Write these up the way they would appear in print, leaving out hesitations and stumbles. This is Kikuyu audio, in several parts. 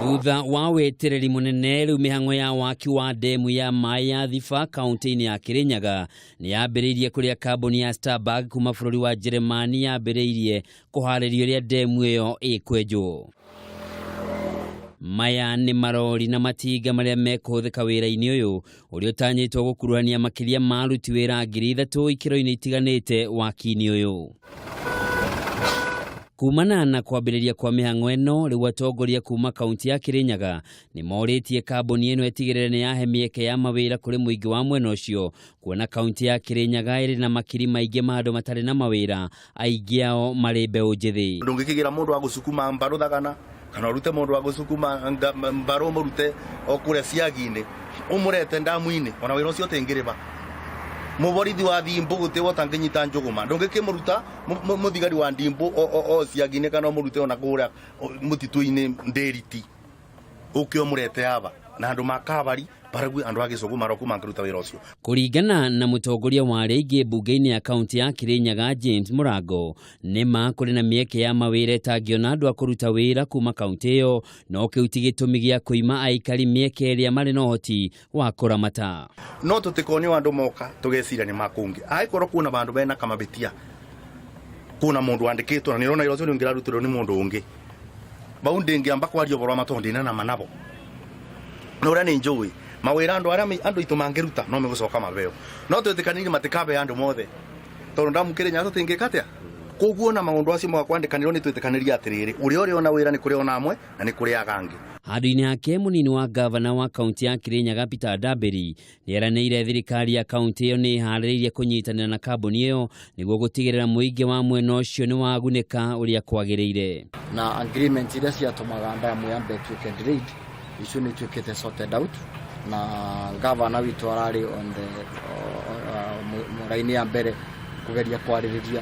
Thutha wa wetereri munene riu mihango ya waki wa demu ya maĩ ya Thiba kaunti-inĩ ya Kirinyaga nĩ yambĩrĩirie, kũrĩa kambuni ya Starbuck kuma bũrũri wa Jeremani yambĩrĩirie kũharĩrio ũrĩa demu ĩyo ĩkwenjwo. Maya nĩ marori na matinga marĩa mekũhũthĩka wĩra-inĩ ũyũ, ũrĩa ũtanyĩtwo gũkuruhania makĩria ma aruti wĩra 3000 ikĩro-inĩ itiganĩte waki-inĩ ũyũ. Kumana na kwambĩrĩria kwa mĩhang'o ĩno, rĩu atongoria kuma kaunti ya Kirinyaga nĩ morĩtie kambuni ĩno ĩtigĩrĩre nĩ yahe mĩeke ya mawĩra kũrĩ mũingĩ wa mwena ũcio, kuona kaunti ya Kirinyaga ĩrĩ na makiri maingĩ ma andũ matarĩ na mawĩra, aingĩ ao marĩ mbeũ njĩthĩ. Ndũngĩkĩgĩra mũndũ wa gũcukuma mbarũ thagana, kana ũrute mũndũ wa gũcukuma mbarũ, ũmũrute o kũrĩa ciagi-inĩ, ũmũrete ndamu-inĩ, ona wĩra ũcio ũtĩngĩrĩba. Mũborithi wa thimbũ gũtĩ ũtangĩnyita njũgũma, ndũngĩkĩmũruta mũthigari wa ndimbũ o ciagi-inĩ, kana ũmũrute ona kũrĩa mũtitũ-inĩ ndĩriti, ũke ũmũrete aba na andũ makabari barague andũ a gĩcũgũ maroku mangĩruta wĩra ũcio. Kũringana na mũtongoria wa arĩa aingĩ mbunge-inĩ ya kaunti ya Kirinyaga James Mũrango, nĩ ma kũrĩ na mĩeke ya mawĩra ĩtangĩona andũ a kũruta wĩra kuma kaunti ĩyo, no kĩu ti gĩtũmi gĩa kũima aikari mĩeke ĩrĩa marĩ na ũhoti wa kũramata. No tũtikonio andũ moka tũgeciria nĩ makũngĩ, angĩkorwo kuona vandũ bena kamabĩtia, kuna mũndũ wandĩkĩtwo na nĩũrona wĩra ũcio nĩ ũngĩrarutirwo nĩ mũndũ ũngĩ, bau ndĩngĩamba kwaria ũhoro wa matondũ ndĩna nama nabo, no ũrĩa nĩ njũĩ mawĩra andũ arĩa andũ aitũ mangĩruta no megũcoka mabeo, no twĩtĩkanĩire matikabe andũ mothe, tondũ ndamu Kĩrĩnyaga tũtingĩka atĩa. Koguo na maũndũ acio moka kwandĩkanĩrwo, nĩ twĩtĩkanĩrie atĩrĩrĩ, ũrĩa ũrĩ ona wĩra nĩ kũrĩ ona amwe na nĩ kũrĩ agangĩ. Handũ-inĩ hake, mũnini wa gavana wa kaunti ya Kirinyaga Peter Ndambĩri nĩ eranĩire thirikari ya kaunti ĩyo nĩ ĩharĩrĩirie kũnyitanĩra na kambuni ĩyo nĩguo gũtigĩrĩra mũingĩ wa mwena ũcio nĩ wagunĩka ũrĩa kwagĩrĩire. Na agreement iria ciatũmaga ndamu yambe ĩtuĩke delayed, icio nĩ ituĩkĩte sorted out, na gavana witũ ararĩ on the raini ya mbere kũgeria kwarĩrĩria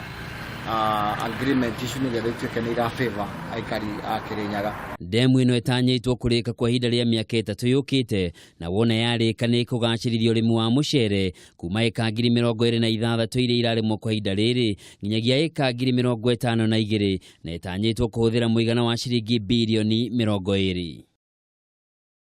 agreement icio nĩgetha ituĩke nĩ ira favor aikari a Kĩrĩnyaga. Ndemu ĩno ĩtanyĩtwo kũrĩka kwa ihinda rĩa mĩaka 3 yũkĩte, na wona yarĩka nĩ ĩkũgacĩrithia ũrĩmi wa mũcere kuma ĩka 26,000 iria irarĩmwo kwa ihinda rĩrĩ nginyagia ĩka 52,000, na ĩtanyĩtwo kũhũthĩra mũigana wa ciringi birioni 20.